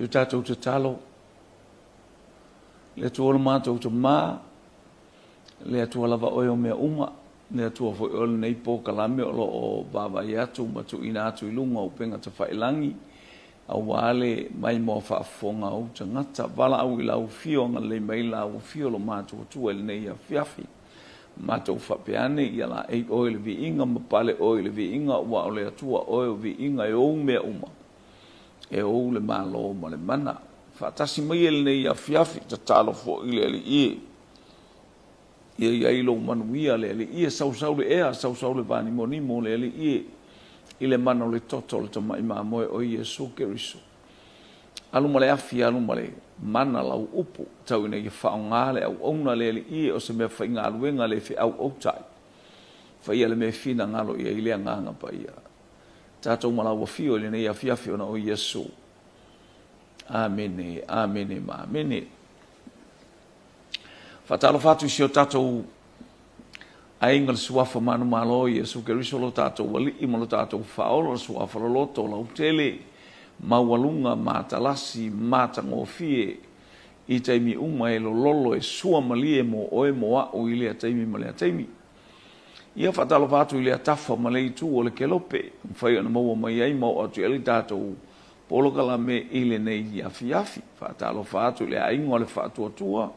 Si o tatou tatalo, le Atua o le matou Tamā, le Atua lava oe o mea uma, le Atua foi o lenei polokalame o lo o vaavaai atu ma tuuina atu i luga o upega tafailagi, aua le maimoa faafofoga a ou tagata. Valaau i lau afio, agalelei mai lau afio lo matou Atua i lenei afiafi. Matou faapea ane, ia laei oe i le viiga ma pale oe i le viiga, aua o le Atua oe o viiga e ou mea uma, e ou le malo ma le mana. Faatasi mai e lenei afiafi, tatalo foi le Alii e. Ia i ai lou manuia le Alii e, sausau le ea, sausau le vanimonimo le Alii e, i le mana o le toto o le Tamai Mamoe o Iesu Keriso. Alu ma le afi, alu ma le mana lau upu, tau ina ia faaaoga le auauna le Alii e o se mea faigaluega le feauautai. Faia le mea e finagalo i ai le Agaga Paia. Tatou ma lau afio i lenei afiafi ona o Iesu. Amene, amene ma amene. Faatalofa atu i si o tatou aiga le Suafa manumalo Iesu Keriso lo tatou Alii ma lo tatou Faaola, le Suafa loloto, lautele, maualuga, matalasi, matagofie, i taimi uma e lololo e sua malie mo oe mo a'u i lea taimi ma lea taimi. Ia faatalofa atu i lea tafa ma le itu o le kelope, mafai ona maua mai ai ma oo atu i ai le tatou polokalame i lenei afiafi. Faatalofa atu i le aiga o le Faatuatua,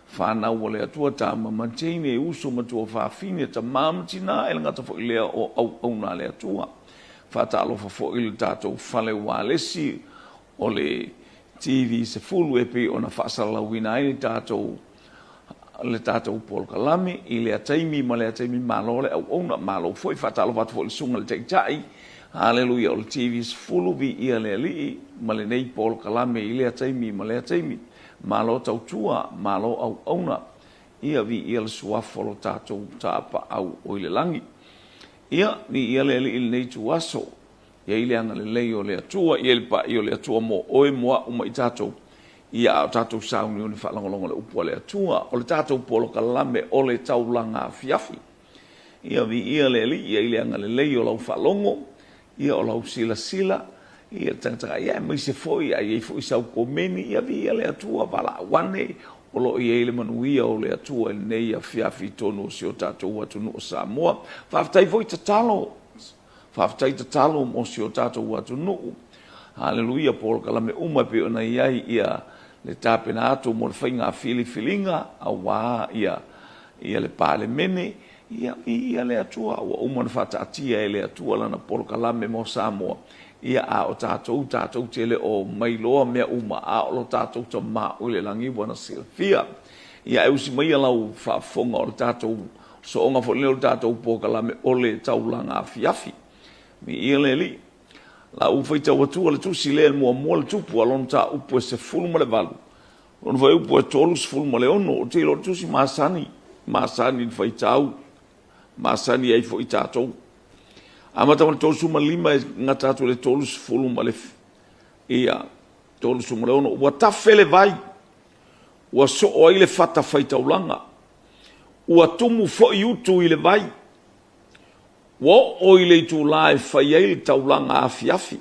fanau a le Atua, tama ma teine, uso ma tuafafine, tama ma tina, e le gata foi lea o auauna a le Atua. Faatalofa foi i le tatou fale ualesi o le TV 10 e pei ona faasalalauina ai le tatou le tatou polokalame i lea taimi ma lea taimi. Malo le auauna, malo foi. Faatalofa atu foi i le Susuga i le Taitai, haleluia, o le TV 10, viia le Alii ma lenei polokalame i lea taimi ma lea taimi. Malo tautua, malo auauna, ia viia le suafa o lo tatou Tapaau o i le lagi. Ia, viia le Alii i lenei ituaso. I ai le agalelei o le Atua, i ai le paia o le Atua mo oe, mo a'u ma i tatou, ia a o tatou sauniuni faalogologo i le upu a le Atua. O le tatou polokalame o le taulaga afiafi. Ia viia le Alii, i ai le agalelei o lau faalogo, ia o lau silasila, ia le tagatagai, ia aemaise foi a i ai foi sau komeni, ia viia le Atua, valaau ane, o lo o i ai le manuia o le Atua i lenei afiafi i totonu o si o tatou atunuu o Samoa. Faafetai foi tatalo. Faafetai tatalo mo si o tatou atunuu. Haleluia, polokalame uma e pei ona i ai ia le tapena atu mo le faiga filifiliga aua ia ia le Palemene. Ia viia le Atua, ua uma ona faataatia e le Atua lana polokalame mo Samoa. Ia a o tatou, tatou te le o mailoa mea uma, a o lo tatou Tama o i le lagi ua na silafia. Ia e usi maia lau faafofoga o le tatou Sooga foi lenei o le tatou polokalame o le taulaga afiafi. Viia le Alii. La u faitau atua le tusi lea e muamua le tupu a lona mataupu e 18, lona fuaiupu e 36. Ou te iloa o le tusi masani, masani i le faitau, masani ai foi tatou. Amata mai le 35 e gata atu i le 30 ma le, ia, 36. Ua tafe le vai, ua soo ai le fata faitaulaga. Ua tumu foi utu i le vai, ua oo i le itulā e fai ai le taulaga afiafi,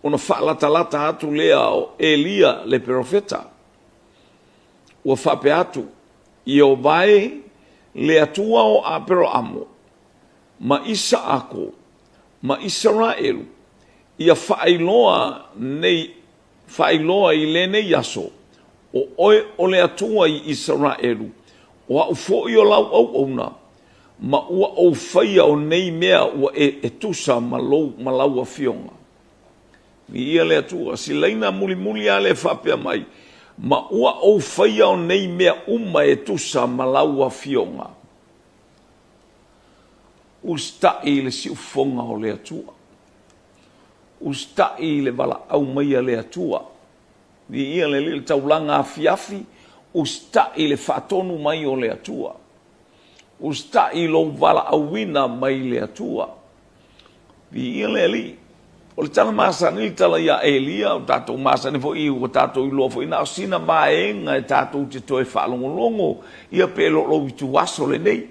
ona faalatalata atu lea o Elia le perofeta. Ua faapea atu, Ieova e, le Atua o Aperamo ma Isaako ma Isaraelu, ia faailoa nei Faailoa i lenei aso, o oe o le Atua i Isaraelu, o a'u foi o lau auauna, ma ua ou faia o nei mea ua e e tusa ma lou ma lau afioga. Viia le Atua. Si laina mulimuli a lea faapea mai, ma ua ou faia o nei mea uma e tusa ma lau afioga. Usita'i i le siufofoga o le Atua. Usitai i le valaau mai a le Atua. Viia le Alii, le taulaga afiafi, usitai i le faatonu mai o le Atua. Usitai i lou valaauina mai le Atua. Viia le Alii. O le tala masani, le tala ia Elia, o tatou masani foi, ua tatou iloa foi, na o sina vaega e tatou te toe faalogologo, ia pe le o lou ituaso lenei.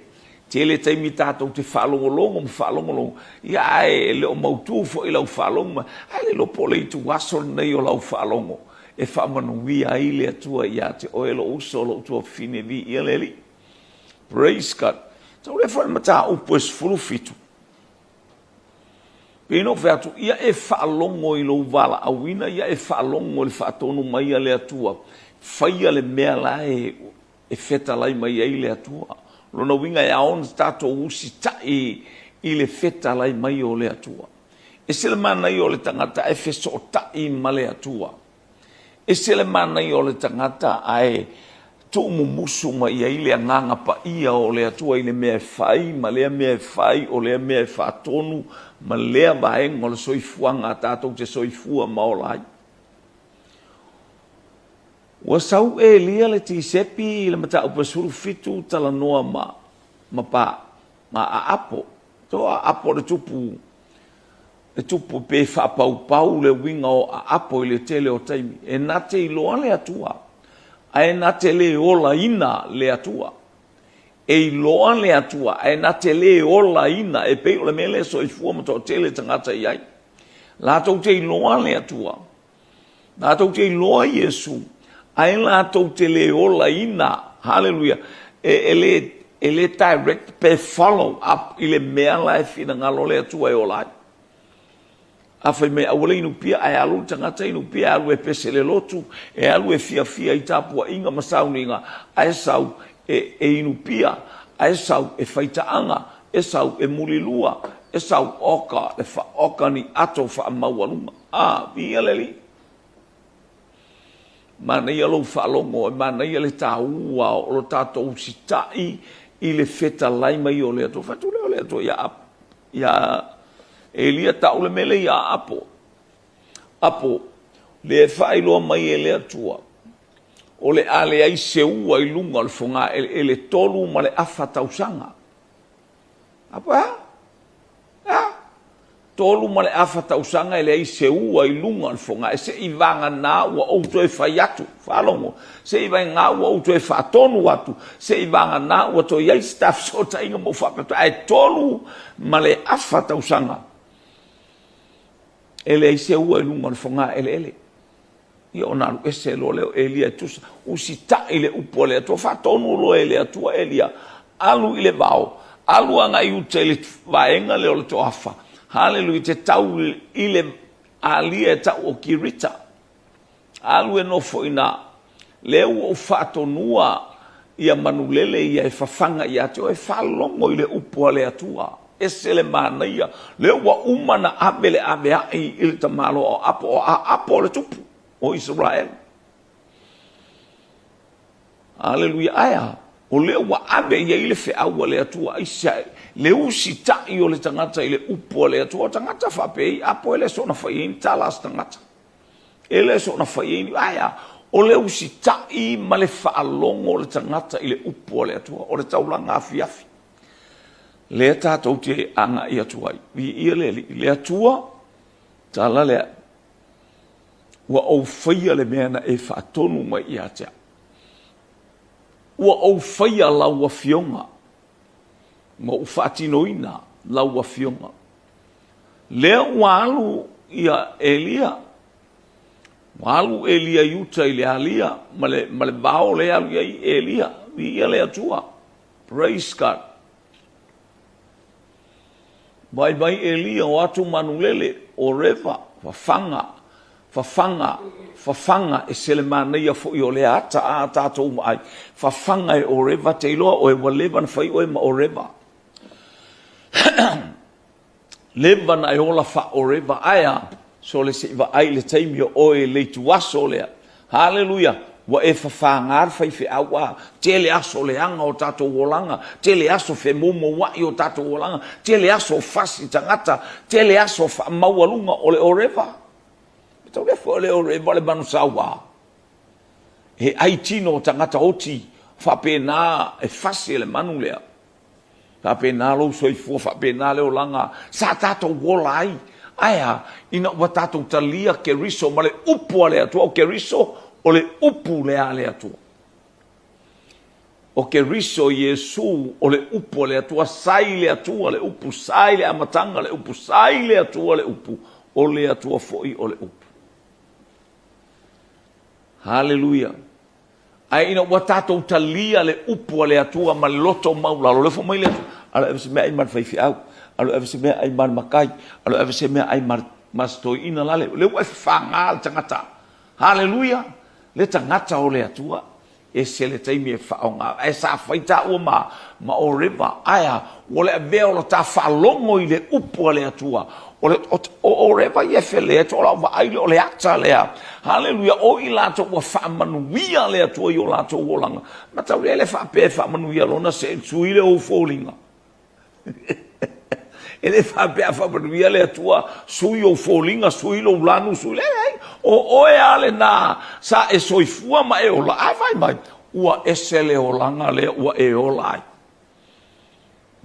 Tele taimi tatou te faalogologo ma faalogologo, ia ae le o mautu foi lau faalogo ma, ae le iloa po o le ituaso lenei o lau faalogo e faamanuia ai le Atua ia te oe lou uso, lou tuafafine, viia le Alii. Praise God. Tau lea foi le mataupu e 17. Pei ona ou fai atu, ia e faalogo i lou valaauina, ia e faalogo i le faatonu mai a le Atua, faia le mea la e e fetalai mai ai le Atua. O lona uiga e ao ona tatou usitai i le fetalai mai o le Atua. E ese le manaia o le tagata ae fesootai ma le Atua. E ese le manaia o le tagata ae tuumumusu mai ai le Agaga Paia o le Atua i le mea e fai ma lea mea e fai, o lea mea e faatonu ma lea vaega o le soifuaga tatou te soifua ma ola ai. Ua sau Elia le Tisepi i le mataupu e 17 talanoa ma ma pa ma Aapo. To Aapo le tupu le tupu pe faapaupau le uiga o Aapo i le tele o taimi. E na te iloa le Atua, ae na te le olaina le Atua. E iloa le Atua, ae na te le olaina, e pei o le mea lea e soifua ma toatele tagata i ai. Latou te iloa le Atua, Latou te iloa Iesu, ae latou te le olaina, haleluia, e, e le, e le direct pe follow up i le mea la e finagalo le Atua e ola ai. A fai mai aua le inu pia, ae alu le tagata inu pia, e alu e pese le lotu, e alu e fiafia i tapuaiga ma sauniga, ae sau e, e inu pia, ae sau e faitaaga, e sau e mulilua, e sau oka le faoka ni ato faamaualuga. A, viia le Alii. Manaia lou faalogo, e manaia le taua o lo tatou usitai i le fetalai mai o le Atua. Fai atu lea o le Atua ia, ia Elia, tau le mea lea ia Apo. Apo, lea e faailoa mai e le Atua, o le a leai se ua i luga o le fogaeleele 3 1/2 tausaga. Apo e a? E a? 3 1/2 tausaga e leai se ua i luga o le fogae, seiavagana ua ou toe fai atu, faalogo, seiavagana ua ou toe faatonu atu, seiavagana ua toe i ai se ta fesootaiga ma ou faapea atu, ae 3 1/2 tausaga e leai se ua i luga o le fogaeleele. Ia ona alu ese loa lea o Elia e tusa, usitai le upu a le Atua, faatonu loa e le Atua Elia, alu i le vao, alu agai uta i le vaega lea o le toafa, haleluia, te tau i le alia e tau o Kirita, alu e nofo i ina, lea ua ou faatonua ia manulele ia e fafaga ia te oe, faalogo i le upu a le Atua. Ese le manaia, lea ua uma na ave le aveai i le tamaloa o Apo, o Aapo o le tupu o Isaraelu. Aleluia, ae a? O lea ua ave i ai le feau a le Atua, aisea? Le usitai o le tagata i le upu a le Atua. O tagata faapei, Apo e le soona fai ai ni tala a se tagata. E le soona fai ai ni, ae a? O le usitai ma le faalogo o le tagata i le upu a le Atua, o le taulaga afiafi. Lea tatou te agai atu ai. Viia le Alii, le Atua, tala lea, ua ou faia le mea na e faatonu mai ia te au. Ua ou faia lau afioga, ma ou faatinoina lau afioga. Lea ua alu ia Elia, ua alu Elia i uta i le alia ma le, ma le vao lea alu i ai Elia, viia le Atua. Praise God. Vaai mai Elia o atu manulele, o Reva, fafaga, fafaga, fafaga, e se le manaia foi o lea ata a tatou vaai, fafaga e o Reva, te iloa oe ua leva na fai oe ma o Reva. Leva na e ola faa-Oreva, ae a? Sole se i vaai i le taimi o oe i le ituaso lea. Haleluia! Ua e fafāgā le faifeau a, tele aso leaga o tatou olaga, tele aso femoumouaʻi o tatou olaga, tele aso fasi tagata, tele aso faamaualuga o le Oreva. E tau lea foi o le Oreva le manu saua. He ai tino o tagata oti faapena e fasi e le manu lea. Faapena lou soifua, faapena le olaga sa tatou ola ai. Ae a? Ina ua tatou talia Keriso ma le upu a le Atua. O Keriso, o le upu lea a le Atua. O Keriso Iesu o le Upu a le Atua, sa i le Atua le Upu, sa i le amataga le Upu, sa i le Atua le Upu, o le Atua foi o le Upu. Haleluia! Ae ina ua tatou talia le Upu a le Atua ma le loto maualalo, lea foi mai le Atua, alo ave se meaai ma le faifeau, alo ave se meaai ma le matai, alo ave se meaai ma le ma se toeaina lale, lea ua e fafaga le tagata. Haleluia! Le tagata o le Atua. Ese le taimi e faaaoga ai. Ae sa fai taua ma, ma Oreva. Ae a? Ua le avea o lo ta faalogo i le upu a le Atua. O le, o, o Oreva ia e felea, to lau vaai lea o le ata lea. Haleluia, o i latou ua faamanuia le Atua i o latou olaga. Mataulia e le faapea e faamanuia lona se sui le ou foliga. E le faapea a faamanuia le Atua, sui ou foliga, sui lou lanu, sui le leai. O oe a lena sa e soifua ma e ola, ae fai mai, ua ese le olaga lea ua e ola ai.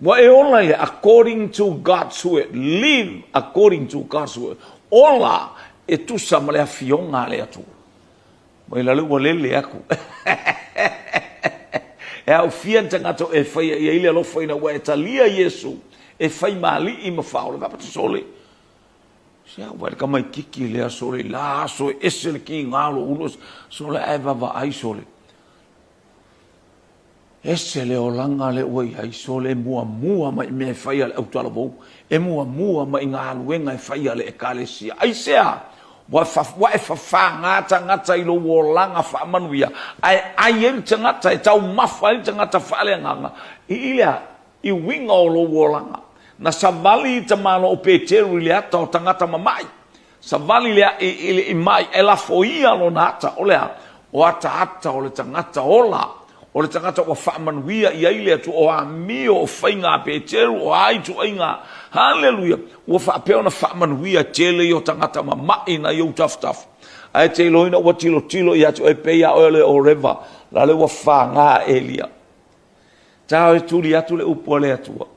Ua e ola ia according to God's word. Live according to God's word. Ola e tusa ma le afioga a le Atua. Mai la lea ua lele aku. E aofia ni tagata e faia i ai le alofa ina ua e talia Iesu e fai ma alii ma faaola. Faapea sole. Se a ua le tamaititi lea sole i la aso e ese le kiga o lou ulu. Sole ae vaavaai sole. Ese le olaga lea ua i ai, sole e muamua mai i mea e fai a le autalavou, e muamua mai i galuega e fai a le Ekalesia. Aisea? Ua, ua e fafagā tagata i lou olaga faamanuia, ae ai ai le tagata, e taumafa ai le tagata faaleagaga i le a? I uiga o lou olaga. Na savali tamaloa o Peteru i le ata o tagata mama'i. Savali le aʻi i le imai e lafoia lona ata, o le a? O ataata o le tagata ola, o le tagata ua faamanuia i ai le Atua, o amio, o faiga a Peteru, o a ituaiga, haleluia, ua faapea ona faamanuia tele i o tagata mama'i nai ou tafatafa. Ae te iloaina ua tilotilo ia te oe pei a oe o le Oreva, la le ua faga Elia. Tao e tuli atu le upu a le Atua.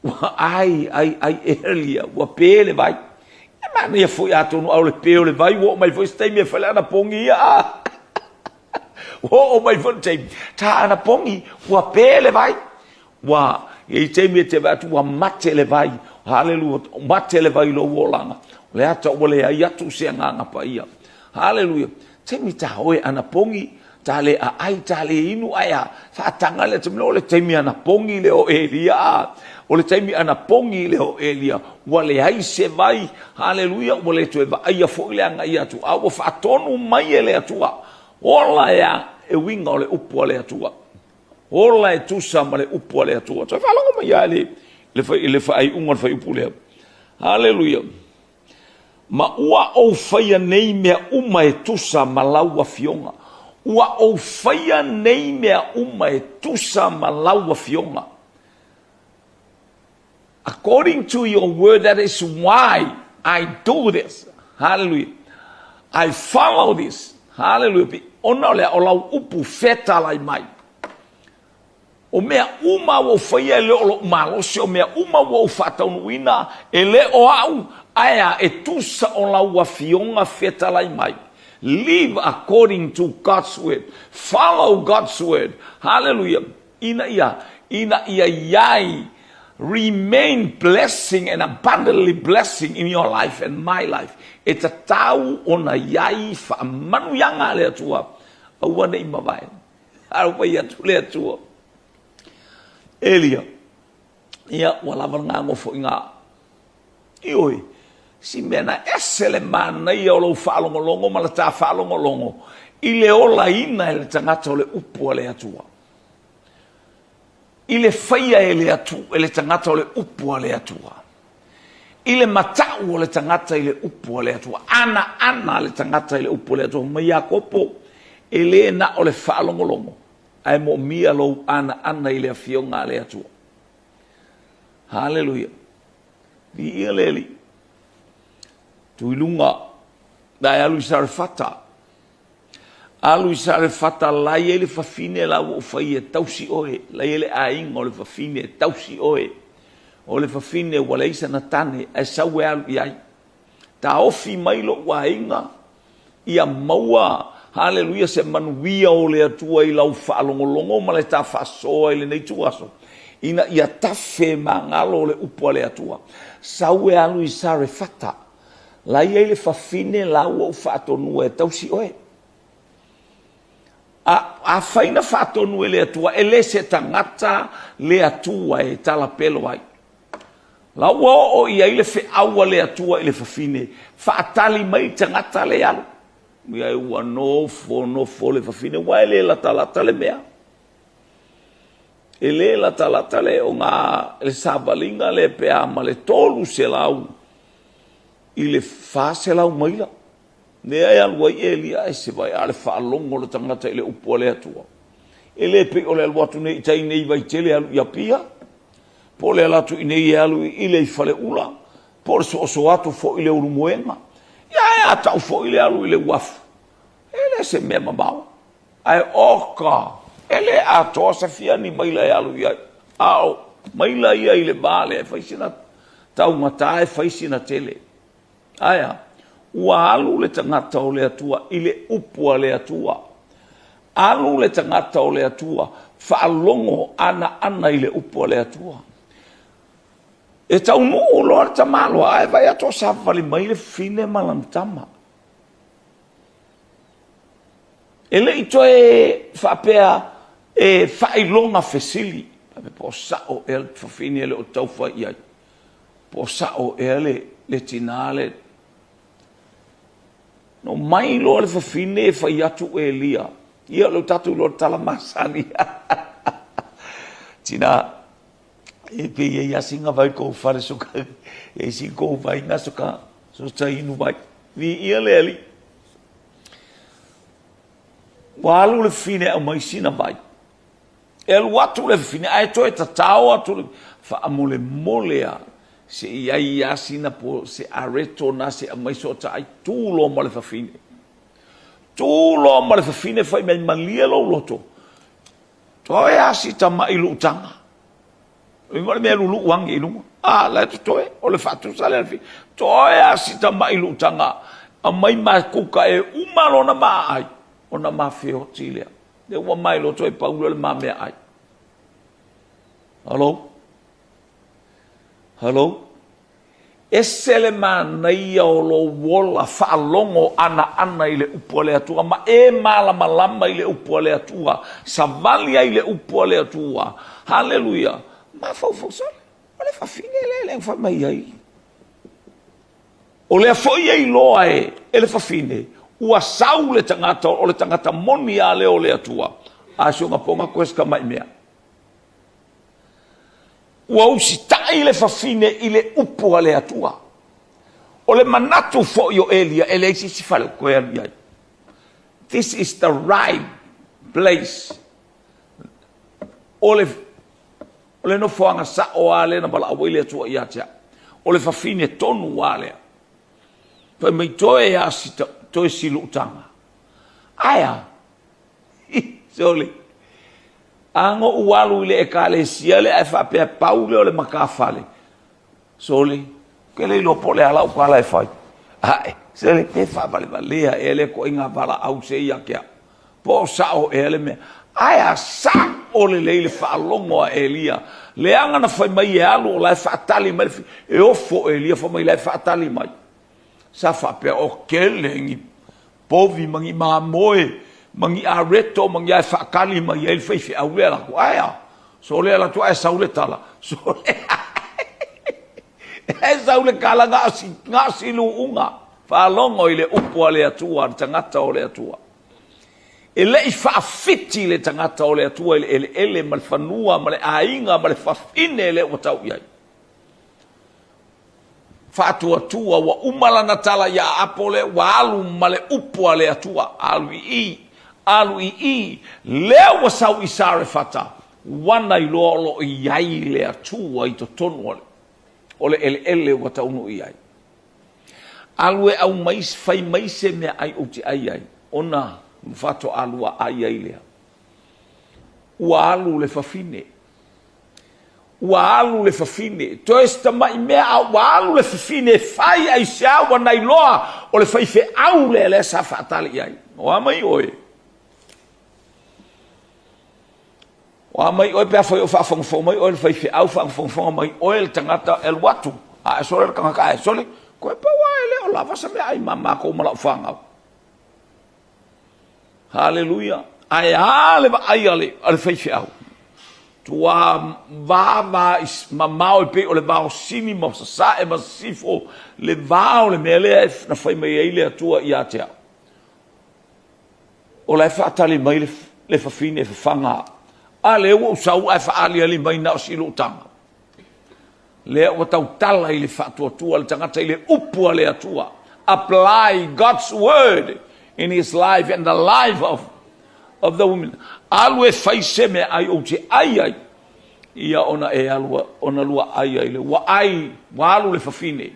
Ua ai, ai, ai Elia, ua pe le vai. E manaia foi atonu a o le pe o le vai, ua oo mai foi se taimi e fai le anapogi ia. Ua oo mai foi le taimi, ta anapogi, ua pe le vai. Ua i ai taimi e te vaai atu ua mate le vai. Haleluia, mate le vai i lou olaga. O le ata ua leai atu se agaga paia. Haleluia. Taimi ta oe anapogi, Ta le aai, ta le inu, ae a faataga le taimi, o le taimi anapogi lea o Elia, a o le taimi anapogi lea o Elia, ua leai se vai, haleluia, ua le toe vaaia foi le agai atu, a ua faatonu mai e le Atua, ola e a, e uiga o le upu a le Atua. Ola e tusa ma le upu a le Atua. Toe faalogo mai lava i le, le faaiuga o le fuaiupu lea. Haleluia. Ma ua ou faia nei mea uma e tusa ma lau afioga. Ua ou faia nei mea uma e tusa ma lau afioga. According to your word, that is why I do this. Hallelujah. I follow this. Hallelujah. Ona o le o lau upu fetalai mai. O mea uma ua ou faia e le o loʻu malosi, o mea uma ua ou faataunuuina e le o aʻu, ae a e tusa o lau afioga fetalai mai. Live according to God's word. Follow God's word. Hallelujah. Ina ia, ina ia iai remain blessing and abundantly blessing in your life and my life. E tatau ona iai faamanuiaga a le Atua. Aua ne i mavae. A fai atu le Atua, Elia, ia, ua lava le gagofoiga. Ioe, si mea na ese le manaia o lou faalogologo ma le ta faalogologo i le olaina e le tagata o le upu a le Atua. I le faia e le atu, e le tagata o le upu a le Atua. I le matau o le tagata i le upu a le Atua. Anaana le tagata i le upu a le Atua. Mai Iakopo, e le na o le faalogologo, ae moomia lou anaana i le afioga a le Atua. Haleluia. Viia le Alii. Tu i luga, la e alu i Sarefata. Alu i Sarefata, la e i ai le fafine la ua ou fai e tausi oe, la e i ai le aiga o le fafine e tausi oe. O le fafine ua leai sana tane, ae sau e alu i ai. Taofi mai lou aiga, ia maua, Haleluia, se manuia o le Atua i lau faalogologo ma le ta faasoa i lenei ituaso, ina ia tafe magalo le upu a le Atua. Sau e alu i Sarefata, la e i ai le fafine la ua ou faatonua e tausi oe. A, afai na faatonu e le Atua, e le se tagata le Atua e talapelo ai. La ua oo i ai le feau a le Atua i le fafine, faatali mai le tagata le alu. Ia ua nofo nofo le fafine, ua e le latalata le mea. E le latalata le o ngā le savaliga le pe a ma le 300 i le 400 maila. Lea e alu ai Elia ae se vai a le faalogo le tagata i le upu a le Atua. E le pei o le alu atu nei i tai nei i Vaitele alu i Apia, po o le ala atu i nei e alu i ile i Faleula, po o le sooso atu foi i le Ulumoega. Ia ae a tau foi le alu i le uafu, e le se mea mamao. Ae oka, e le atoa se fia ni maila e alu i ai. A o maila ia i le va lea e fai sina taugata e fai sina tele. Ae a? Ua alu le tagata o le Atua i le upu a le Atua. Alu le tagata o le Atua, faalogo anaana i le upu a le Atua. E taunuu loa le tamaloa ae vaai atu o savavali mai le fafine ma lana tama. E le i toe faapea e faailoga fesili, faapea po o sao ea le fafine le o tau fai i ai. Po o sao ea le, le tinā le... Na omai loa le fafine e fai atu Elia. Ia, o lea ua tatou iloa le tala masani. Tinā, e pe i ai lava sina vai kou fale so ka, e ai sina kou vai na so ka, so ta inu vai. Viia le Alii. Ua alu le fafine e aumai sina vai. E alu atu le fafine ae toe tatao atu le faamolemole a se i ai lava sina po se areto na se aumai soota ai. Tu loa ma le fafine. Tu loa ma le fafine fai mai malie lou loto. Toe a si tama'i lu'utaga. O le mea lulu'u age i luga. A, la e totoe, o le faatusa lea le Toe a si tama'i lu'utaga, aumai ma kuka e uma lona maa'ai, ona ma feoti lea. Lea ua mai loto e pau lea o le ma meaai. Hello? Hello? Ese le manaia o lou ola faalogo anaana i le upu a le Atua ma e malamalama i le upu a le Atua, savali ai i le upu a le Atua. Haleluia! Mafaufau sole, o le fafine lea lea na fai mai ai. O lea foi e iloa e, e le fafine, ua sau le tagata, o le tagata moni a lea o le Atua. A si ona poga koe se tamai mea. Ua usitai le fafine i le upu a le Atua. O le manatu foi o Elia, e leai se isi fale o toe alu i ai. This is the right place. O le, o le nofoaga sao lava lea na valaau ai le Atua ia te au. O le fafine tonu lava lea. Fai mai toe a sita, toe siluutaga. Ae a? Sole. A na ou alu i le ekalesia lea ae faapea pau lea o le matafale. Sole, ou te le iloa po o le a lau tala e fai. Ae, sole, pe faavalevalea ea lea ituaiga valaau se ia te au. Po o sao ea le mea. Ae a sao lelei le faalogo a Elia, leaga na fai mai e alu o la e faatali mai le E ofo Elia fai mai la e faatali mai. Sa faapea o tele ni povi ma ni mamoe ma ni areto ma ni a e faatali mai ai le faifeau lea latou. Ae a? Sole alu atu ae sau le tala. Sole ae sau le tala na o si, na o si luuga. Faalogo i le upu a le Atua, le tagata o le Atua. E le i faafiti le tagata o le Atua i le eleele ma le fanua ma le aiga ma le fafine lea ua tau i ai. Faatuatua, ua uma lana tala ia Apo lea ua alu ma le upu a le Atua, alu i i, alu i i, lea ua sau i Sarefata, ua na iloa o lo o i ai le Atua i totonu o le, o le eleele ua taunuu i ai. Alu e aumai, fai mai se meaai ou te ai ai, ona faatoa lua ai ai lea. Ua alu le fafine. Ua alu le fafine, toe si tamai mea a ua alu le fafine e fai aisea ua na iloa o le faifeau lea lea sa faatali i ai. O a mai oe? O a mai oe pe afai o faafogafoga mai oe le faifeau, faafogafoga mai oe le tagata e alu atu, a e sole le tagata a e sole, koe pau a e le o lava se meaai ma matou ma lau fanau. Haleluia! Ae a le vaai a le, a le faifeau? Tua va va mamao e pei o le vao sini ma sasae ma sisifo le va o le mea lea na fai mai ai le Atua ia te au. O la e faatali mai le, le fafine e fafaga. A lea ua ou sau ae faaaliali mai na o si lootaga. Lea ua tautala i le faatuatua le tagata i le upu a le Atua. Apply God's word in his life and the life of the women. Alu e fai se mea ai ou te ai ai. Ia ona e alu, ona lua ai ai le. Ua ai, ua alu le fafine.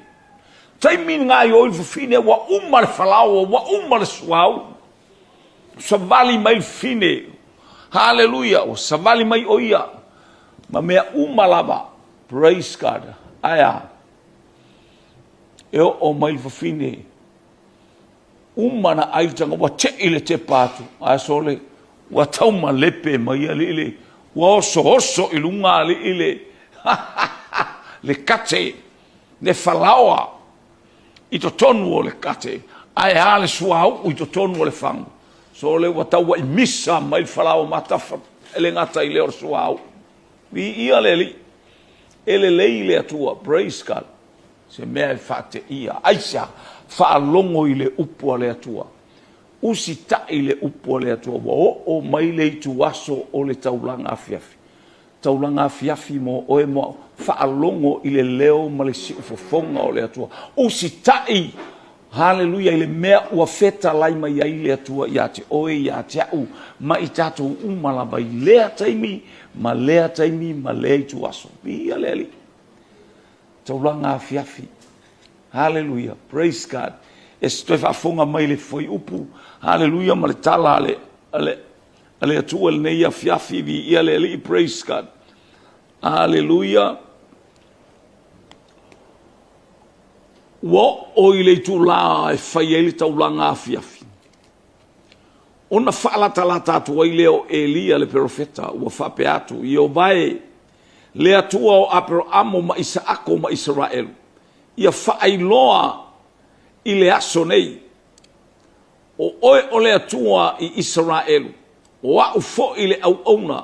Taimi na i le fafine ua uma le falaoa, ua uma le suauu. Savali mai le fafine. Haleluia, ua savali mai o ia ma mea uma lava. Praise God. Ae a? E oo mai le fafine, uma na ai le taga, ua tei le tepa atu. Ae sole, ua taumalepe mai alii le, ua osooso i luga alii le, le kate, le falaoa i totonu o le kate, ae a le suauu i totonu o le fagu. Sole ua tauai misa mai le falaoa matafa, e le gata i lea o le suauu. Viia le Alii. E lelei le Atua. Praise God. Se mea e faateia. Aisea? Faalogo i le upu a le Atua. Usitai le upu a le Atua. Ua oo mai le ituaso o le taulaga afiafi. Taulaga afiafi mo oe mo au. Faalogo i le leo ma le siufofoga o le Atua. Usitai, haleluia, i le mea ua fetalai mai ai le Atua ia te oe, ia te au, ma i tatou uma lava i lea taimi, ma lea taimi, ma lea ituaso. Viia le Alii. Taulaga afiafi. Haleluia. Praise God. E se toe faafofoga mai le fuaiupu, haleluia, ma le tala a le, a le, a le Atua i lenei afiafi, viia le Alii, praise God. Aleluia. Ua oo i le itulā e fai ai le taulaga afiafi, ona faalatalata atu ai lea o Elia le perofeta, ua faapea atu, Ieova e, le Atua o Aperoamo ma Isaako ma Isaraelu, ia faailoa i le aso nei, O oe o le Atua i Isaraelu, o a'u foi le auauna,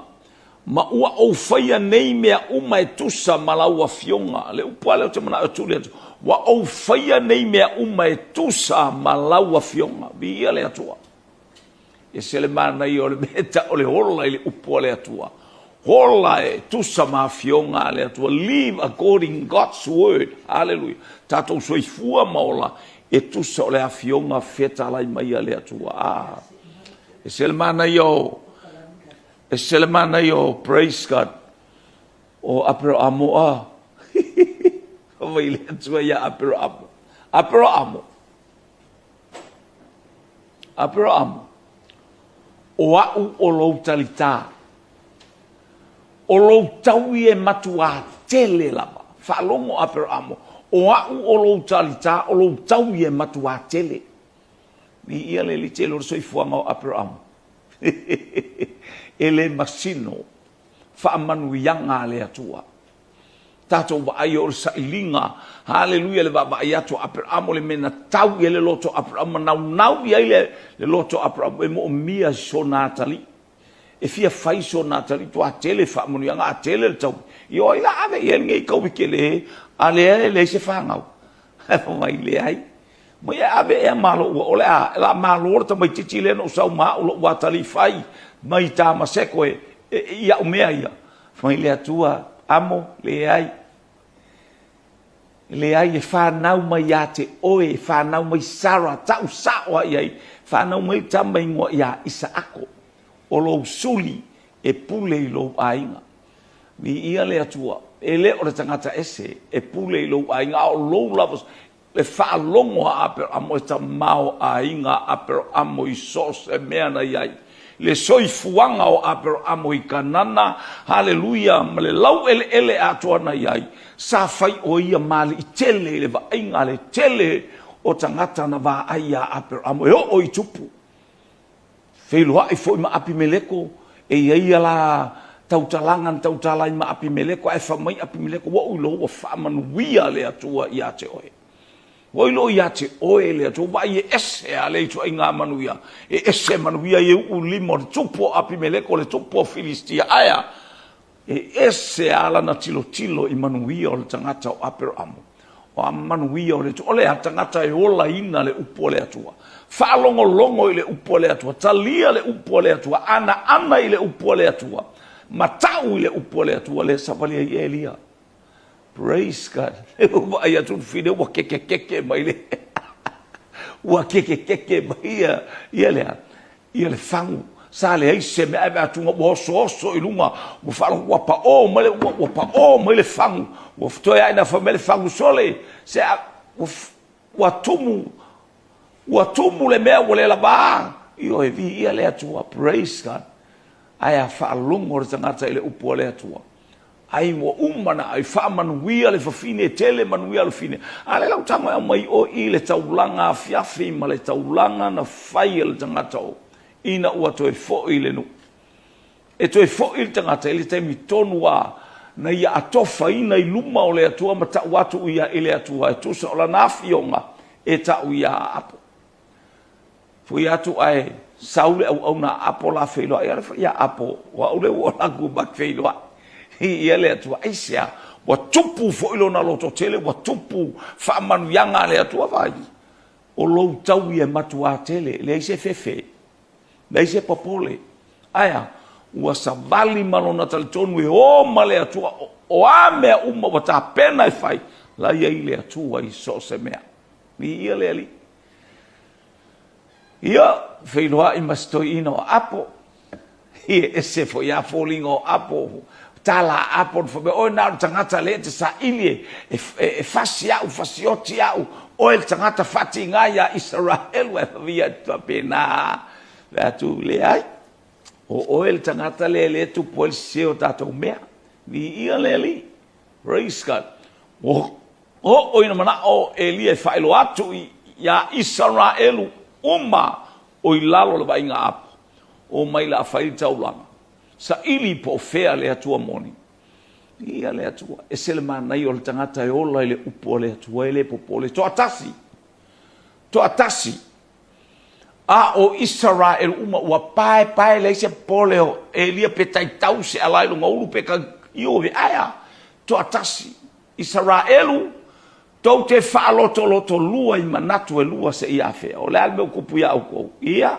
ma ua ou faia nei mea uma e tusa ma lau afioga. Le upu a lea ou te mana'o e tuli atu, ua ou faia nei mea uma e tusa ma lau afioga. Viia le Atua. E ese le manaia o le mea e ta'u o le ola i le upu a le Atua. Ola e tusa ma afioga a le Atua. Live according God's word. Hallelujah. Tatou soifua ma ola e tusa o le afioga fetalai mai a le Atua. Ah. E se le manaia o e se le manaia o praise God o Aperahamo a. Fai mai le Atua ia Aperahamo. Aperahamo. Aperahamo. O a'u o lou talitā. O lou taui e matuā tele lava. Faalogo Aperahamo, o a'u o lou talitā, o lou taui e matuā tele. Viia le Alii tele o le soifuaga o Aperahamo. E le masino faamanuiaga a le Atua. Tatou vaai o le sailiga, haleluia, le vaavaai atu a Aperahamo, le mea na tau i ai le loto o Aperahamo, ma naunau i ai le, le loto o Aperahamo, e moomia sona atalii. E fia fai sona atalii, matua tele faamanuiaga, a tele le taui. Ia o ai la ave i ai lenei taui tele, a lea e leai se fanau. Ae fai mai, leai. Mai e ave ea malo ua o le a, la malo le tamaitiiti lea na ou sau ma au lou atalii fai mai Tamaseko e, e, i au mea ia. Fai mai le Atua, amo, leai. Leai, e fanau mai ia te oe, e fanau mai Sara, tau sao a i ai, fanau mai le tama ingoa ia Isaako, o lou suli e pule i lou aiga. Viia le Atua, e le o le tagata ese e pule i lou aiga, a o lou lava Le faalogo a Aperamo e tamaoaiga a Aperamo i so o se mea na i ai. Le soifuaga o Aperamo i Kanana, haleluia, ma le laueleele atoa na i ai, sa fai o ia ma alii tele i le vaaiga a le tele o tagata na vaai iā Aperamo e oo i tupu. Feiloai foi ma Apimeleko, e i ai ia la tautalaga na tautala ai ma Apimeleko, ae fai mai Apimeleko, Ua ou iloa ua faamanuia le Atua ia te oe. Ua ou iloa ia te oe le Atua, ua vaai e ese lava le ituaiga manuia, e ese manuia ia e uu i lima o le tupu o Apimeleko, le tupu o Filistia. Ae a? E ese lava lana tilotilo i manuia o le tagata o Aperamo. O a manuia o le Atua? O le a? Tagata e olaina le upu a le Atua. Faalogologo i le upu a le Atua. Talia le upu a le Atua. Anaana i le upu a le Atua. Matau i le upu a le Atua. Lea e savali ai Elia. Praise God. Ua vaai atu le fine ua kekekeke mai le ua kekekeke mai ia, ia lea. Ia le fagu, sa leai se mea ae vaai atu ua osooso i luga, ua faalogo ua paʻo mai le ua, ua paʻo mai le fagu, ua toe ae ina fai mai le fagu, sole, se a, ua, ua tumu, ua tumu le mea ua le lava. Ioe, viia le Atua, praise God. Ae a faalogo le tagata i le upu a le Atua, Ai ua uma na ai faamanuia le fafine, tele manuia le fafine. A le lau tago e aumai o i le taulaga afiafi ma le taulaga na fai e le tagata o ina ua toe foi le nuu. E toe foi le tagata i le taimi tonu a na ia atofaina i luma o le Atua ma tau atu ia i le Atua e tusa o lana afioga e tau ia Apo. Fui atu ae sau le auauna a Apo la feiloai ala fai ia Apo, o au le ua ola atu ma feiloai ia le Atua. Aisea? Ua tupu foi lona lototele, ua tupu faamanuiaga a le Atua. Vaai, o lou taui e matuā tele, leai se fefe, leai se popole. Ae a? Ua savali ma lona talitonu e o ma le Atua, o a mea uma ua tapena e fai, la i ai le Atua i so o se mea. Viia le Alii. Ia, feiloai ma si toeaina o Apo. Ia, ese foi lava foliga o Apo, tala a Apo, fai mai, oe na o le tagata lea e te saili e, e, e fasi au, fasioti au, oe le tagata faatiga ia Isaraelu, ae fai mai, faapena lava. Fai atu, leai, o oe le tagata lea lea e tupu ai le sese o tatou mea. Viia le Alii. Praise God. Ua oo ina manao Elia e faailoa atu iā Isaraelu uma o i lalo o le vaaiga apo. O mai la fai le taulaga. Saili po o fea le Atua moni. Ia le Atua. Ese le manaia o le tagata e ola i le upu a le Atua e le popole. Toatasi. Toatasi. A o Isaraelu uma ua paepae leai se popole o Elia pe taitau se ala i lona ulu pe ka ioe ae a toatasi Isaraelu tou te faalotolotolua i manatu e lua seia afea. O le a le mea ua tupu ia outou? Ia,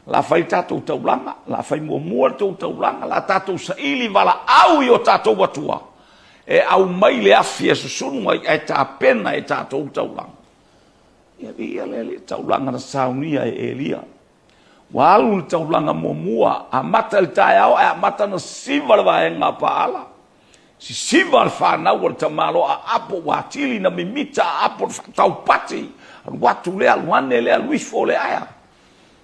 la fai le tatou taulaga, la fai muamua le tou taulaga, la tatou saili valaau i o tatou Atua e aumai le afi e susunu ai ae tapena e tatou le taulaga. Ia viia le Alii, taulaga na saunia e Elia. Ua alu le taulaga muamua, amata i le taeao ae amata ona siva le vaega a Paala. Sisiva le fanau a le tamaloa a Apo, ua atili na mimita a Apo le faataupati. Alu atu lea, alu ane lea, alu ifo lea, ae a?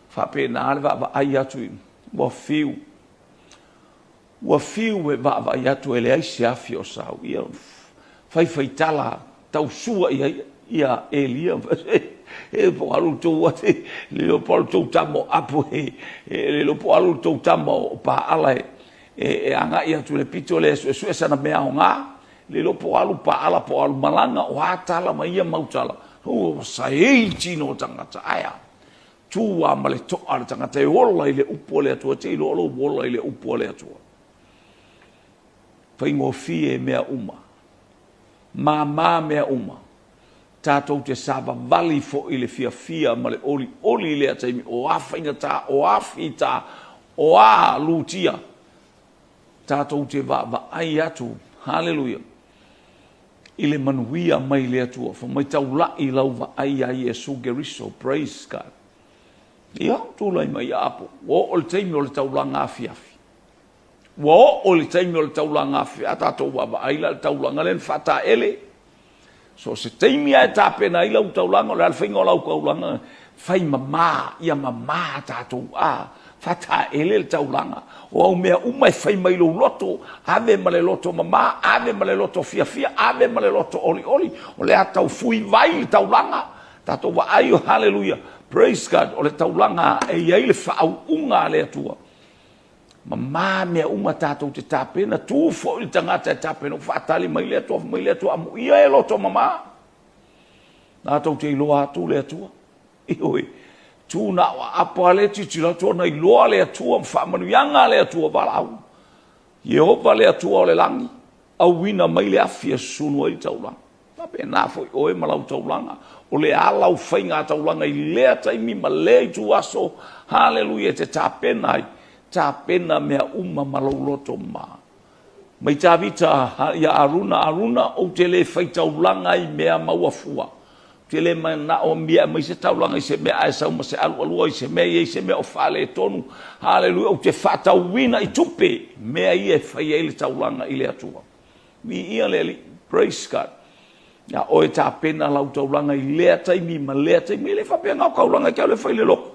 Faapena le vaavaai atu i, ua fiu. Ua fiu e vaavaai atu e leai se afi o sau. Ia faifaitala tau sua i ai ia Elia. E po alu tou ate, le iloa po alu tou tama o Apo e, le iloa po alu tou tama o Paala e, e agai atu i le pito lea e suesue sana mea aoga. Le iloa po alu Paala po alu malaga, o a tala ma ia mau tala. Ua saei tino o tagata. Ae a? Tu a ma le toa le tagata e ola i le upu a le Atua, te iloa lou ola i le upu a le Atua. Faigofie mea uma. Māmā mea uma. Tatou te savavali foi i le fiafia ma le olioli i lea taimi, o a faigata, o a fita, o a lutia. Tatou te vaavaai atu, haleluia, i le manuia mai le Atua. Fai mai taulai lau vaai iā Iesu Keriso. Praise God. Ia, tulai mai ia Apo. Ua oo le taimi o le taulaga afiafi. Ua oo le taimi o le taulaga afiafi. A tatou vaavaai la i le taulaga lea na faataele. So o se taimi lava e tapena ai lau taulaga, o le a le faiga o lau taulaga? Fai mama, ia mama tatou, a, faataele le taulaga. O au mea uma e fai mai lou loto, ave ma le loto mama, ave ma le loto fiafia, ave ma le loto olioli. O le a tau fui vai le taulaga. Tatou vaai, haleluia. Praise God, o le taulaga e i ai le faauuga a le Atua. Mama mea uma tatou te tapena, tu foi le tagata e tapena, ua faatali mai le Atua, fai mai le Atua, amuia e loto mama. Tatou te iloa atu le Atua. Ioe, tu na o aapa lea tilotilo atu ona iloa le Atua ma faamanuiaga a le Atua valaau. Ieova le Atua o le lagi, auina mai le afi e susunu ai le taulaga. Faapena foi oe ma lau taulaga. O le a lau faiga taulaga i lea taimi ma lea ituaso, haleluia, e te tapena ai, tapena mea uma ma lou loto mama. Mai Tavita ia Aruna, Aruna, ou te le fai taulaga i mea maua fua. Ou te le manao mia mai se taulaga i se mea ae sau ma se alualua i se mea i ai se mea o faaletonu. Haleluia, ou te faatauina i tupe mea ia e fai ai le taulaga i le Atua. Viia le Alii. Praise God. Ia oe tapena lau taulaga i lea taimi ma lea taimi. E le faapea na o taulaga e te alu e fai i le lotu.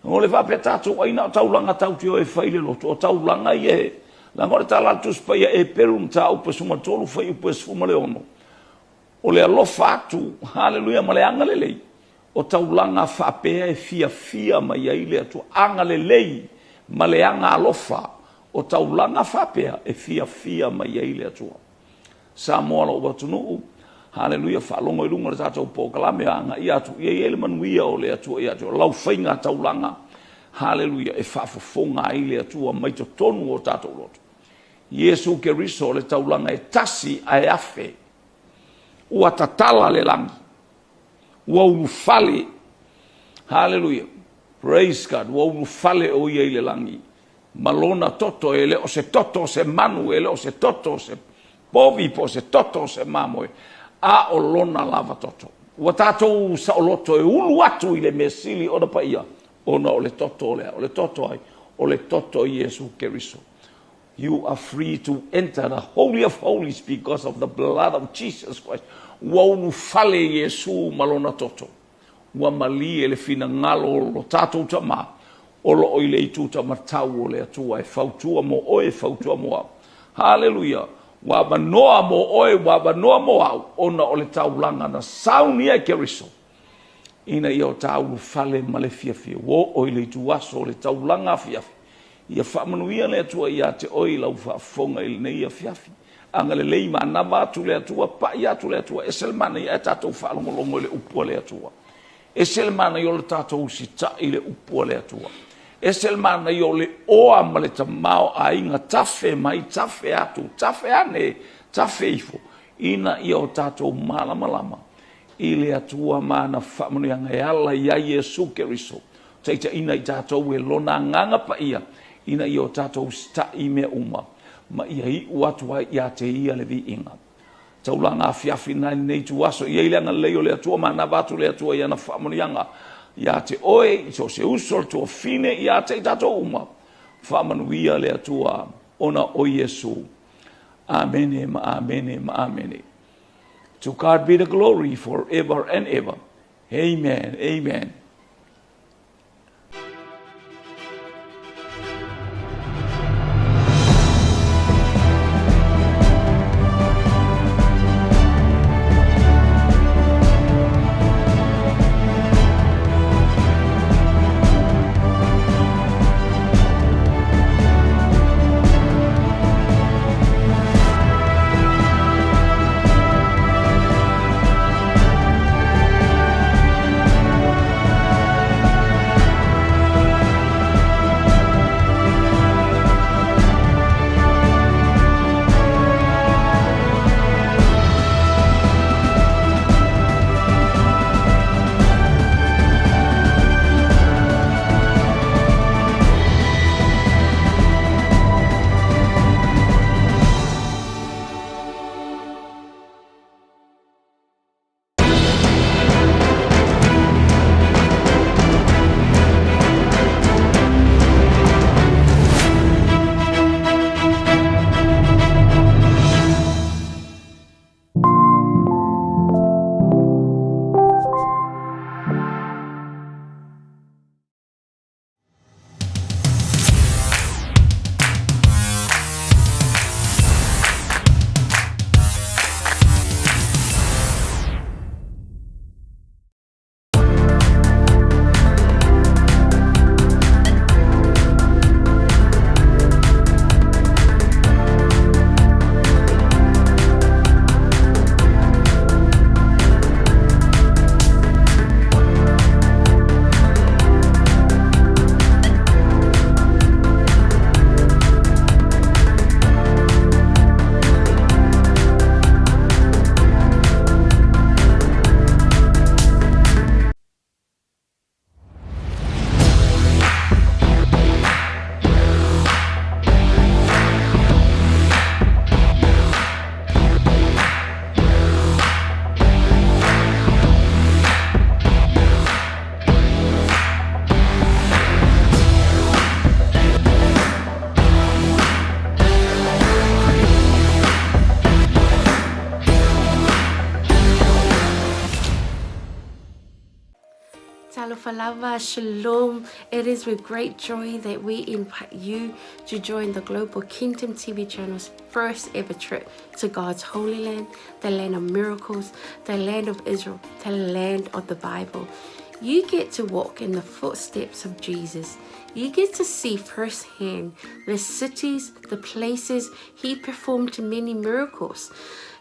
O le faapea tatou ai na o taulaga tatou te o e fai i le lotu. O taulaga ia e... Leaga o le tala a le Tusi Paia Eperu mataupu e 13 fuaiupu e 16. O le alofa atu, haleluia, ma le agalelei, o taulaga faapea e fiafia mai ai le Atua. Agalelei ma le agaalofa, o taulaga faapea e fiafia mai ai le Atua. Samoa lou atunuu, haleluia, faalogo i luga o le tatou polokalame, agaia atu ia i ai le manuia o le Atua ia te oe. Lau faiga taulaga, haleluia, e faafofoga ai le Atua mai totonu o tatou loto. Iesu Keriso o le taulaga e tasi ae afe. Ua tatala le lagi. Ua ulufale. Haleluia. Praise God. Ua ulufale o ia i le lagi. Ma lona toto, e le o se toto o se manu, e le o se toto o se povi, po o se toto o se mamoe, a o lona lava toto. Ua tatou saoloto e ulu atu i le mea sili ona paia, ona o le toto o le a? O le toto ai? O le toto o Iesu Keriso. You are free to enter the holy of holies because of the blood of Jesus Christ. Ua ulufale Iesu ma lona toto. Ua malie le finagalo o lo tatou Tama o lo o i le itu tamatau o le Atua e fautua mo oe, e fautua mo au. Haleluia! Ua avanoa mo oe, ua avanoa mo au, ona o le taulaga na saunia e Keriso, ina ia o ta ulufale ma le fiafia. Ua oo i le ituaso o le taulaga afiafi. Ia faamanuia le Atua ia te oe i lau faafofoga i lenei afiafi. Agalelei manava atu le Atua, pai atu le Atua, ese le manaia ae tatou faalogologo i le upu a le Atua. Ese le manaia o le tatou usitai i le upu a le Atua. Ese le manaia o le oa ma le tamaoaiga, tafe mai, tafe atu, tafe ane, tafe ifo, ina ia o tatou malamalama i le Atua ma ana faamanuiaga e ala iā Iesu Keriso, taitaiina i tatou e Lona Agaga Paia, ina ia o tatou usitai i mea uma, ma ia iu atu ai ia te Ia le viiga. Taulaga afiafi na i lenei ituaso, i ai le agalelei o le Atua, manava atu le Atua i ana faamanuiaga ia te oe, i so o se uso, le tuafine, ia te i tatou uma. Faamanuia le Atua ona o Iesu. Amene ma amene ma amene. To God be the glory forever and ever. Amen. Amen. Talofa lava, Shalom. It is with great joy that we invite you to join the Global Kingdom TV channel's first ever trip to God's Holy Land, the land of miracles, the land of Israel, the land of the Bible. You get to walk in the footsteps of Jesus. You get to see firsthand the cities, the places he performed many miracles.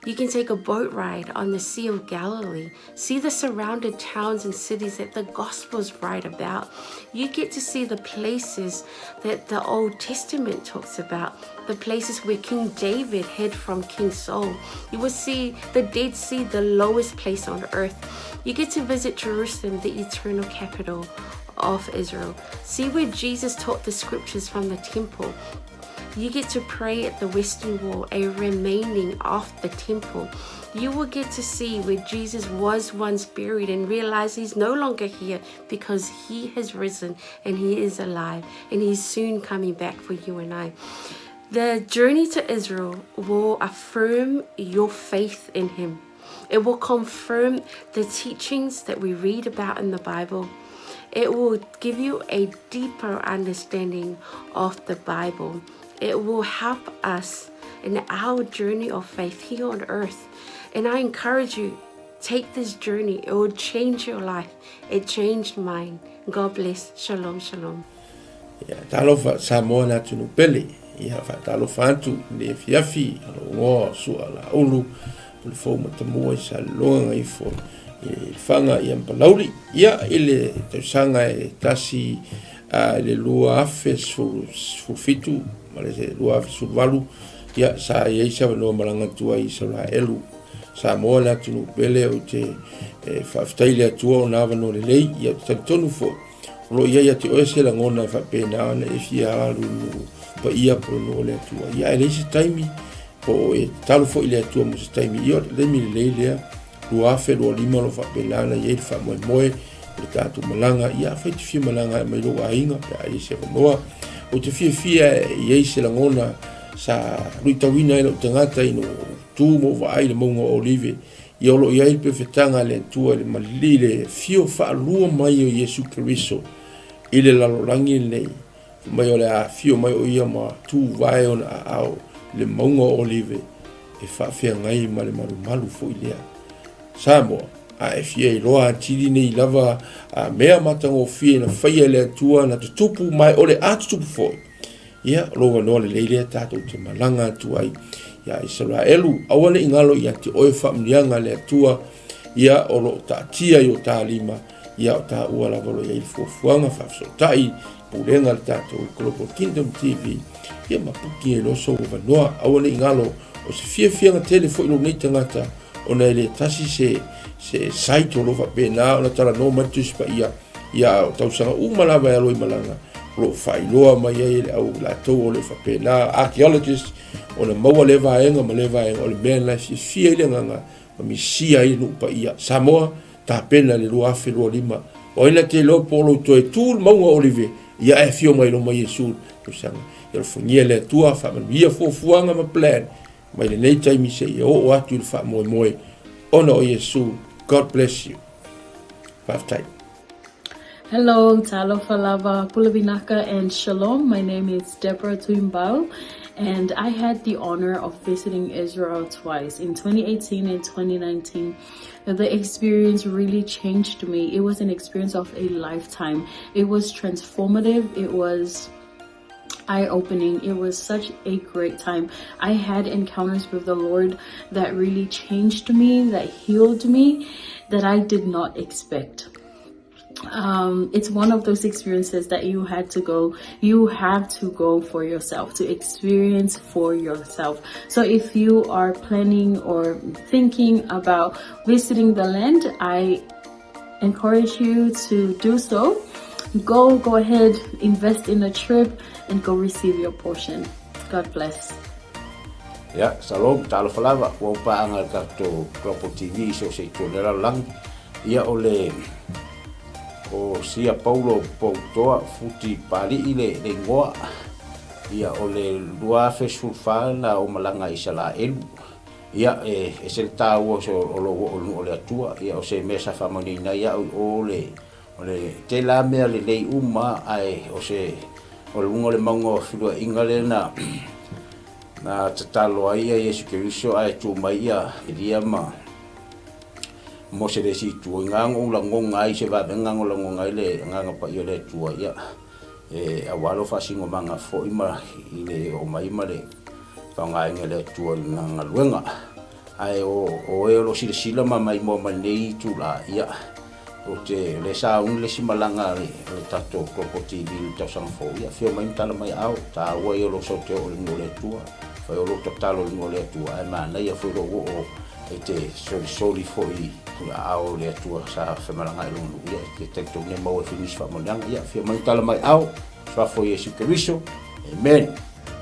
You can take a boat ride on the Sea of Galilee, see the surrounded towns and cities that the Gospels write about. You get to see the places that the Old Testament talks about, the places where King David hid from King Saul. You will see the Dead Sea, the lowest place on earth. You get to visit Jerusalem, the eternal capital of Israel. See where Jesus taught the scriptures from the temple. You get to pray at the Western Wall, a remaining of the temple. You will get to see where Jesus was once buried and realize he's no longer here because he has risen and he is alive and he's soon coming back for you and I. The journey to Israel will affirm your faith in him. It will confirm the teachings that we read about in the Bible. It will give you a deeper understanding of the Bible. It will help us in our journey of faith here on earth. And I encourage you, take this journey. It will change your life. It changed mine. God bless. Shalom, shalom. Ia, talofa Samoa le atunuu pele. Ia, faatalofa atu i le afiafi a lou igoa o Sua Laulu, Pulefou Matamua i Saleloga Gaifo i Lefaga ia ma Palauli. Ia, i le tausaga e tasi i le 2017 ma le 2018, ia, sa i ai se avanoa malaga atu ai i Isaraelu. Samoa le atunuu pele, ou te faafetai i le Atua ona avanoa lelei, ia, ou te talitonu foi, O lo o i ai ia te oe se lagona e faapena ona e fia alu i nuu paia po o le nuu o le Atua. Ia, ae leai se taimi, po o e tatalo foi i le Atua mo se taimi. Ia, o le taimi lelei lea, 2025 o lo o faapena ona i ai le faamoemoe o le tatou malaga. Ia, afai e te fia malaga ae mai lou aiga pe a i ai se avanoa. Ou te fiafia e i ai se lagona sa luitauina ai lou tagata ina ua ou tu ma ou vaai i le mauga o Olive Ia o lo o i ai le pefetaga a le Atua i le malili i le afio faalua mai o Iesu Keriso i le lalolagi lenei, fai mai o le a afio mai o ia ma tuvae ona aao i le mauga o Olive e faafeagai ma le malumalu foi lea. Samoa, a e fia iloa atili nei lava a mea matagofie na faia e le Atua na tutupu ma e o le a tutupu foi, Ia, o lou avanoa lelei lea tatou te malaga atu ai ia Isaraelu. Aua ne i galo ia te oe faamanuiaga a le Atua, ia o lo o taatia i o ta lima, ia o taua lava o lo o i ai le fuafuaga faafesootai pulega a le tatou Global Kingdom TV, ia ma puki ai loa sou avanoa. Aua ne i galo, o se fiafiaga tele foi lou nei tagata, ona e le tasi se, se site o lo o faapena ona talanoa mai le Tusi Paia, Ia, o tausaga uma lava e alo i malaga, o lo o faailoa mai ai e le au latou o le faapena, archaeologist, ona maua lea vaega ma lea vaega, o le mea lena e fiafia ai le agaga ma misia ai le nuu paia. Samoa, tapena le 2025. O ai na te iloa po o lou toe tu le mauga o Olive, ia ae afio mai loma Iesu i le tausaga. Ia alofagia le Atua, faamanuia fuafuaga ma plan mai lenei taimi seia oo atu i le faamoemoe ona o Iesu. God bless you. Faafetai. Hello, talofa lava, pule vinaka and shalom. My name is Deborah Tuimbau and I had the honor of visiting Israel twice in 2018 and 2019. The experience really changed me. It was an experience of a lifetime. It was transformative. It was eye-opening. It was such a great time. I had encounters with the Lord that really changed me, that healed me, that I did not expect. It's one of those experiences that you had to go, you have to go for yourself, to experience for yourself. So if you are planning or thinking about visiting the land, I encourage you to do so. Go, go ahead, invest in a trip and go receive your portion. God bless. Ia, shalom, talofa lava, ua ou paaga i le tatou Global TV i so o se itu o le lalolagi. Ia, o le, o Sia Paulo Poutoa Futi Papali'i le, le igoa. Ia, o le 2014 na ou malaga i Isalaelu. Ia, e ese le taua o, o lou oo i le nuu o le Atua. Ia, o se mea sa faamanuiaina ai au i o le, O le tele lava mea lelei uma ae o se o luga o le mauga o feluaiga lea na na tatalo ai ia Iesu Keriso ae tu mai ia Elia ma Mose le isi itu. I na ou lagona ai se vavega na lagona ai le Agaga Paia o le Atua ia e aua lou faasinomaga foi ma i le oo mai ma le faaaogaina e le Atua i lana galuega. Ae o o e o lo o silasila ma maimoa mai lenei itula, ia, ou te, o lea sa uni le isi malaga a le, a le tatou Global TV i le tausaga fou, ia, afio mai ma tala mai aao, taua ia o lou sau te oo i le nuu o le Atua, fai o lou tatalo i le nuu o le Atua, ae manaia foi lou oo e te solisoli foi i aao o le Atua sa femalagaai i lona nuu, ia, e te talitonu e maua ai foi nisi faamanuiaga, ia, afio mai ma tala mai aao. Suafa o Iesu Keriso. Amen.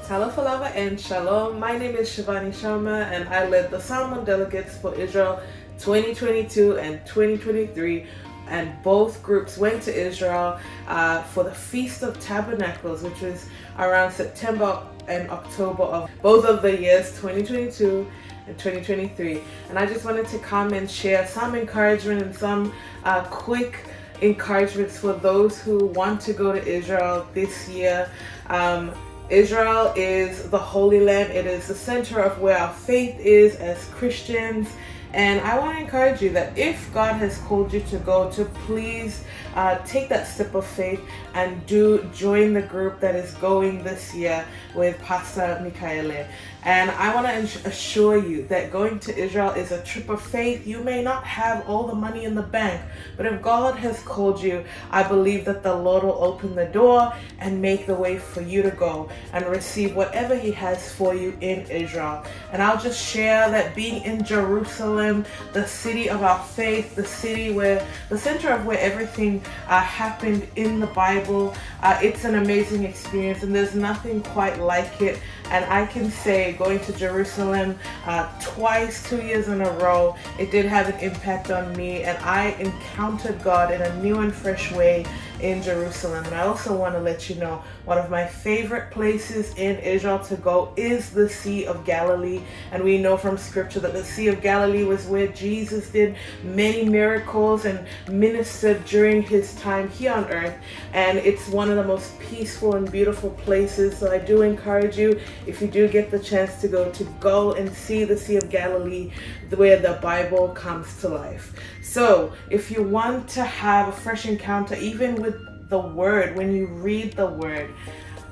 Talofa lava and shalom. My name is Shivani Sharma and I led the Samoan delegates for Israel 2022 and 2023 and both groups went to Israel uh, for the Feast of Tabernacles, which was around September and October of both of the years 2022 and 2023. And I just wanted to come and share some encouragement and some uh, quick encouragements for those who want to go to Israel this year. Um, Israel is the Holy Land. It is the center of where our faith is as Christians. And I want to encourage you that if God has called you to go, to please uh, take that step of faith and do join the group that is going this year with Pastor Mikaele. And I want to assure you that going to Israel is a trip of faith. You may not have all the money in the bank, but if God has called you, I believe that the Lord will open the door and make the way for you to go and receive whatever He has for you in Israel. And I'll just share that being in Jerusalem, the city of our faith, the city where the center of where everything uh, happened in the Bible, uh, it's an amazing experience, and there's nothing quite like it. And I can say, going to Jerusalem uh, twice, 2 years in a row, it did have an impact on me, and I encountered God in a new and fresh way in Jerusalem. And I also want to let you know one of my favorite places in Israel to go is the Sea of Galilee. And we know from scripture that the Sea of Galilee was where Jesus did many miracles and ministered during his time here on earth. And it's one of the most peaceful and beautiful places. So I do encourage you, if you do get the chance to go, to go and see the Sea of Galilee, where the Bible comes to life. So if you want to have a fresh encounter, even with the Word, when you read the Word,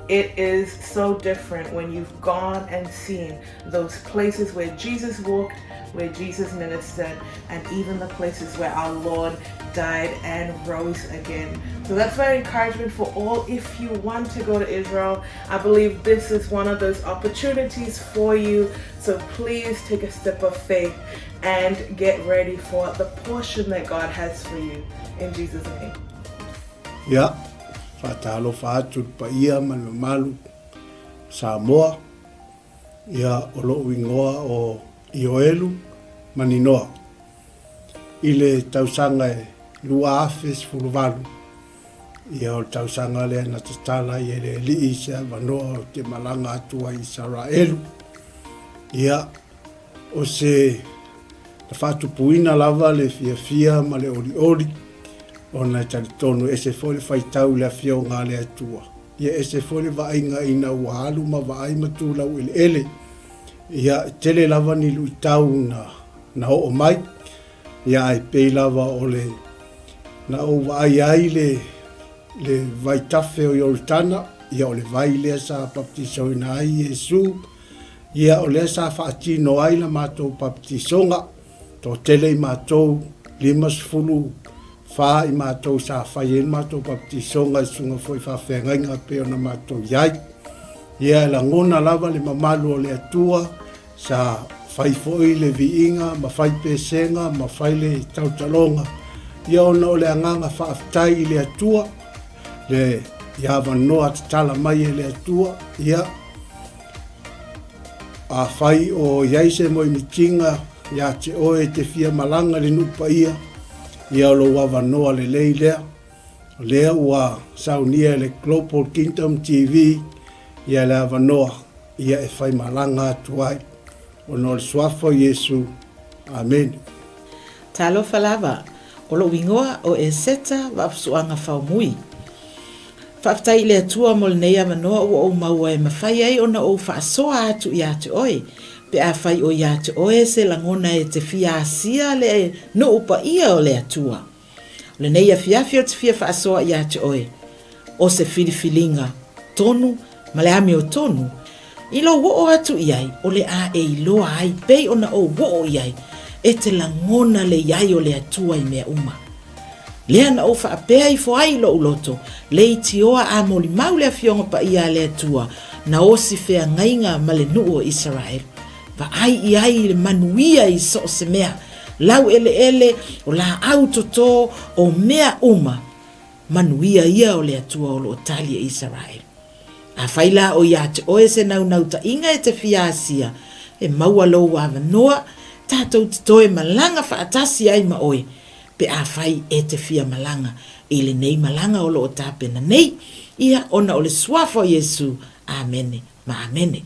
it is so different when you've gone and seen those places where Jesus walked, where Jesus ministered, and even the places where our Lord died and rose again. So that's my encouragement for all. If you want to go to Israel, I believe this is one of those opportunities for you. So please take a step of faith and get ready for the portion that God has for you. In Jesus' name. Ia, faatalofa atu i le paia ma le mamalu o Samoa. Ia, o lou igoa o Ioelu Maninoa. I le tausaga e 2018, ia o le tausaga lea na tatala ai e le Alii se avanoa ou te malaga atu ai i Isaraelu. Ia, o se na faatupuina lava le fiafia ma le olioli, ona e talitonu e ese foi le faitau i le Afioga a le Atua. Ia ese foi le vaaiga ina ua alu ma vaai ma tu laueleele. Ia, e tele lava ni luitau na, na oo mai, ia ae pei lava o le na ou vaai ai le, le vaitafe o Ioritana, ia o le vai lea sa baptisoina ai Iesu, ia o lea sa faatino ai la matou baptisoga, toatele i matou, 54 i matou sa fai ai le matou baptisoga i susuga foi i faafeagaiga pei ona matou i ai. Ia e lagona lava le mamalu o le Atua, sa fai foi le viiga ma fai pesega ma fai le tautaloga, ia ona o le agaga faafetai i le Atua, le i avanoa tatala mai e le Atua, ia Afai o i ai se moemitiga iā te oe e te fia malaga i le nuu paia, ia o lou avanoa lelei lea. O lea ua saunia e le Global Kingdom TV ia le avanoa ia e faimalaga atu ai. Ona o le Suafa o Iesu. Amene. Talofa lava. O lou igoa o Eseta Vaafusuaga Faumui. Faafetai i le Atua mo lenei avanoa ua ou maua e mafai ai ona ou faasoa atu ia te oe, pe afai o ia te oe se lagona e te fia asia le nuu paia o le Atua. O lenei afiafi ou te fia faasoa ia te oe, o se filifiliga tonu ma le amiotonu, i lou oo atu i ai o le a e iloa ai pei ona ou oo i ai, e te lagona le i ai o le Atua i mea uma. Lea na ou faapea ifo ai i lou loto, leitioa a molimau le Afioga Paia a le Atua, na osi feagaiga ma le nuu o Isaraelu. Vaai i ai i le manuia i so o se mea, laueleele, o laau toto, o mea uma, manuia ia o le Atua o lo o tali e Isaraelu. Afai la o ia te oe se naunautai-ga e te fia asia, e maua lou avanoa, tatou te toe malaga faatasi ai ma oe, pe afai e te fia malaga i lenei malaga o lo o tapena nei, ia, ona o le Suafa o Iesu. Amene ma amene.